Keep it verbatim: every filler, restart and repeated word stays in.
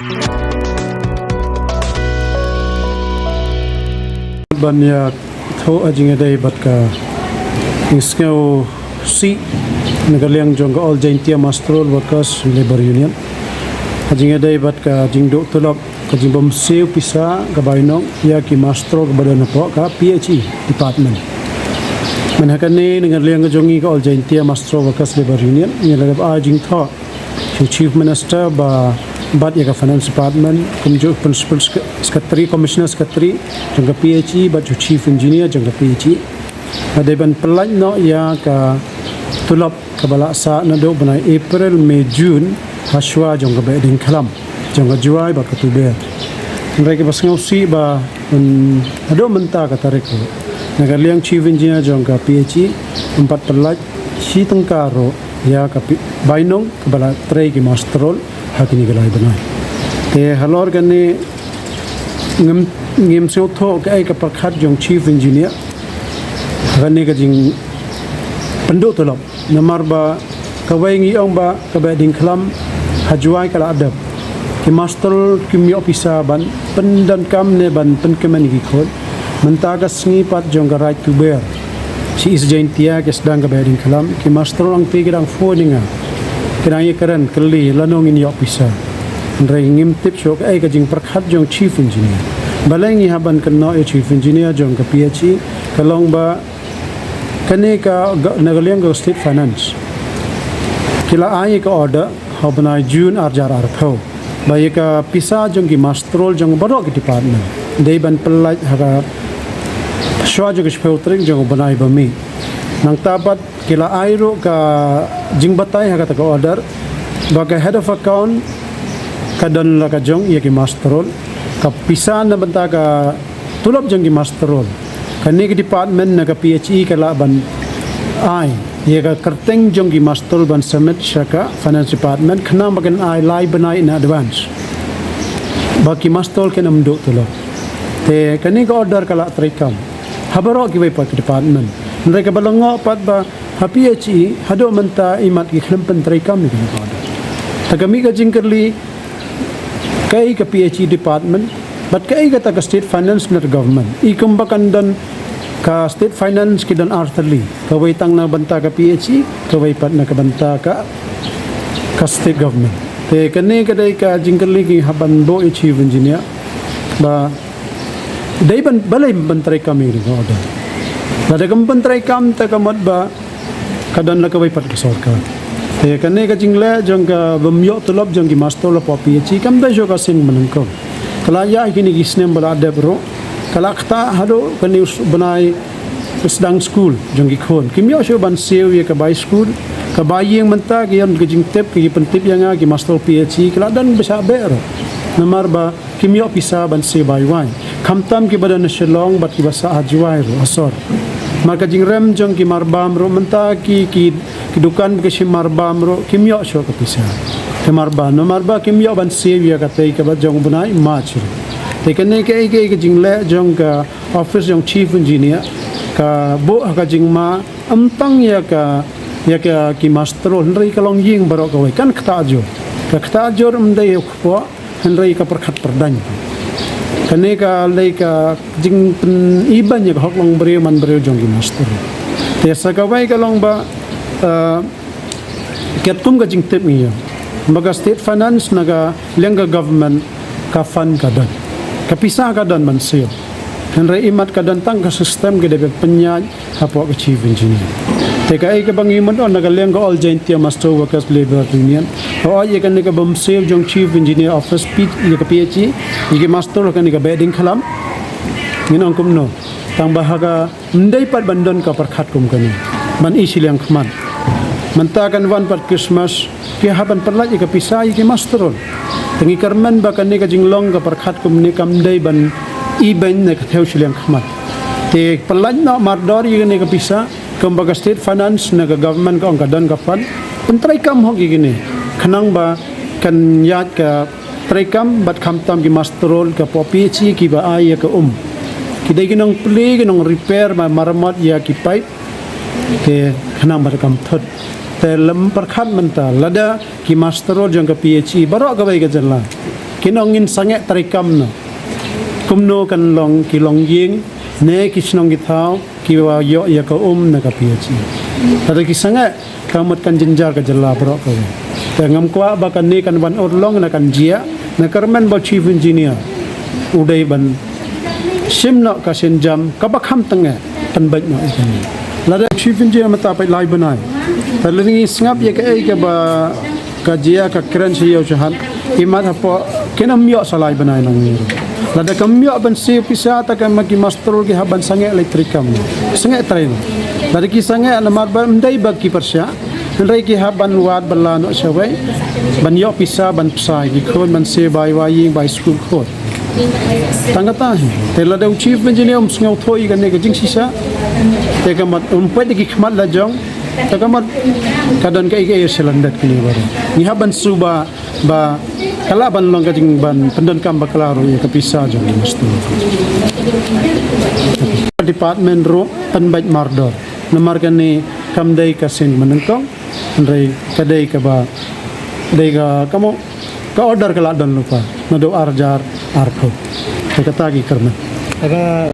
Ban ïa thoh ha jingïadei bad ka jingsngewsih na ka liang jong ka All Jaintia Master Roll Workers Labour Union ha jingïadei bad ka jingduh tulop, ka jingbym siew pisa ka bainong ïa ki master roll kaba don hapoh ka P H E department. Mynta ha kane na ka liang ka jong ngi ka All Jaintia Master Roll Workers Labour Union ngi la dep ai jingthoh sha u Chief Minister ba bad ïa ka Finance Department, kumjuh Principal Sec-, Secretary, Commissioner Secretary jong ka P H E bad u Chief Engineer jong ka P H E, ba dei ban pyllait noh ïa ka tulop kaba la sah naduh bnai April, May, June, hashwa jong ka Behdeiñkhlam jong ka Jwai bad ka Tuber. Hynrei kaba sngewsih ba, mm, haduh mynta ka tarik ruh na ka liang Chief Engineer jong ka P H E ym pat pyllait shi tyngka ruh ïa ka pi-, bainong kaba la trei ki master roll ha kine ki lai bnai. Te halor kane ngim, ngim sngewthuh kaei ka pyrkhat jong Chief Engineer ha kane ka jingpynduh tulop. Namar ba kawei ngi ong ba ka Behdeiñkhlam ha Jwai ka la dep. Ki master roll kim ïoh pisa ban pyndonkam ne ban pynkmen ïa ki khun. Mynta ka sngi pat jong ka Raid Tuber, shi East Jaintia ki sdang ka Behdeiñkhlam, ki master roll ong te ki dang phone ïa nga, ki dang ïakren kylli lano ngin ïoh pisa. Hynrei ngim tip shuh kaei ka jingpyrkhat jong Chief Engineer. Balei ngi hap ban kynnoh ïa u Chief Engineer jong ka P H E, ka long ba kane ka, ka, na ka liang ka State Finance ki la ai ïa ka order ha u bnai June ar hajar arphew ba ïa ka pisa jong ki master roll jong baroh ki department dei ban pyllait ha ka shwa jong ka shiphew tarik jong u bnai ba mih. Nangta pat ki la ai ruh ka jingbatai ha kata ka order ba ka head of account ka don la ka jong ïa ki master roll, ka pisa na bynta ka tulop jong ki master roll, kane ka department na ka P H E ka lah ban ai ïa ka kyrteng jong ki master roll ban submit sha ka Finance Department khnang ba kan ai lai bnai in advance ba ki master roll kin ym duh tulop. Te kane ka order ka lah treikam ha baroh kiwei pat ki department. Hynrei kaba lyngngoh pat ba ha P H E haduh mynta imat ki khlem pyntreikam ïa kane ka order. Te ka mih ka jingkylli, kaei ka P H E department bad kaei kata ka State Finance na ka government? I kumba kan don ka State Finance ki don artylli, kawei tang na bynta ka P H E, kawei pat na ka bynta ka, ka state government. Te kane ka dei ka jingkylli ki hap ban buh ïa u Chief Engineer ba dei ban, balei ban treikam ïa ka order? Lada kam pyntreikam te ka mut ba ka don la kawei pat ka sorkar. Te kane ka jingleh jong ka bym ïoh tulop jong ki master roll hapoh P H E kam dei shuh ka sien ba nyngkong. Ka la ïaid kine ki snem ba la dep ruh, ka la ktah haduh kane u bnai sdang skul jong ki khun. Kim ïoh shuh ban siew ïa ka bai skul, ka bai ïing. Mynta ki ïoh ka jingtip, ki pyntip ïa nga, ki master roll P H E ki la don ba shah beh ruh. Namar ba kim ïoh pisa ban siew bai wai. Khamtam kiba don na Shillong bad kiba sah ha Jwai ruh ha sor. Namar ka jingrem jong ki marbam ruh mynta ki, ki, ki dukan ba ki shim marbam ruh kim ïoh shuh ka pisa. Ki marbam, namar ba kim ïoh ban siew ïa katei kaba jong u bnai March ruh. Te kane kaei kaei ka jingleh jong ka office jong Chief Engineer ka buh ha ka jingma ym tang ïa ka, ïa ka ki master roll hynrei ka longïing baroh kawei kan ktah jur. Ka ktah jur ym dei u kpoh hynrei ka pyrkhat pyrdaiñ. Kane ka lei ka jingpyni ban ïa ka hok long briew man briew jong ki master. Te sa kawei ka long ba, eh, katkum ka jingtip ngi ïa ba ka State Finance na ka liang ka government ka fund ka don, ka pisa ka don ban siew. Hynrei imat ka don tang ka system ki dei ban pynïaid hapoh ka Chief Engineer. Te kaei kaba ngi mut na ka liang ka All Jaintia Master Workers Labour Union, ka oi ïa kane ka bym siew jong Chief Engineer Office, ïa ka P H E, ïa ki master ha kane ka Behdeiñkhlam. Ngin ong kumno? Tang ba ha ka ym dei pat ban don ka pyrkhat kum kane ban i shiliang khmat. Mynta kan wan pat Christmas, ki hap ban pyllait ïa ka pisa ïa ki master roll. Te ngi kyrmen ba kane ka jinglong ka pyrkhat kumne kam dei ban i beiñ ne ka thew shiliang khmat. Te pyllait noh mardor ïa kane ka pisa, kumba ka State Finance ne ka government ka ong ka don ka fund, pyntreikam hok ïa kine khnang ba kan ïaid ka treikam bad khamtam ki master roll ka poh P H E kiba ai ïa ka um. Ki dei ki nongplie, ki nong repair, ma-, maramot ïa ki pipe. Te khnang ba kan thut. Te lem pyrkhat mynta lada ki master roll jong ka P H E baroh kawei ka jylla Kin ong ngin sangeh treikam noh. Kumno kan long ki longïing ne ki shnong ki thaw kiwa ïoh ïa ka um na ka P H E. Lada ki sangeh, ka mut kan jynjar ka jylla baroh kawei. Te ngam kwah ba kane kan wan urlong, na kan jia, na kyrmen ba u Chief Engineer u dei ban shim noh ka sienjam kaba kham tyngeh, pynbeit noh ïa kane. Lada u Chief Engineer mynta peit lai bnai, te lada ngi sngap ïa kaei kaba ka jia, ka kren sha ïew sha hat, imat hapoh kin ym ïoh sa lai bnai nang ngi. Lada kam ïoh ban siew pisa, te ka ma ki master ki hap ban sangeh leit treikam, sangeh trei noh. Lada ki sangeh namar ba ym dei ba ki pyrshah, hynrei ki hap ban wad bylla noh shawei ban ïoh pisa ban pynshai ki khun, ban siew bai wai ïing, bai skul khun. Tang kata hi. Te lada u Chief Engineer um sngewthuh ïa kane ka jingshisha, te ka mut um peit da ki khmat la jong, te ka mut ka don kaei kaei sha lyndet kine baroh. Ngi hap ban shu ba, ba ka lah ban long ka jing ban pyndonkam bakla ruh ïa ka pisa jong ki master. Department ruh pynbeit mardor. Namar kane kam dei ka sien mynnyngkong, hynrei ka dei kaba, dei ka, ka mo, ka order ka la don lypa naduh ar hajar arphew. Te kata ki kyrmen.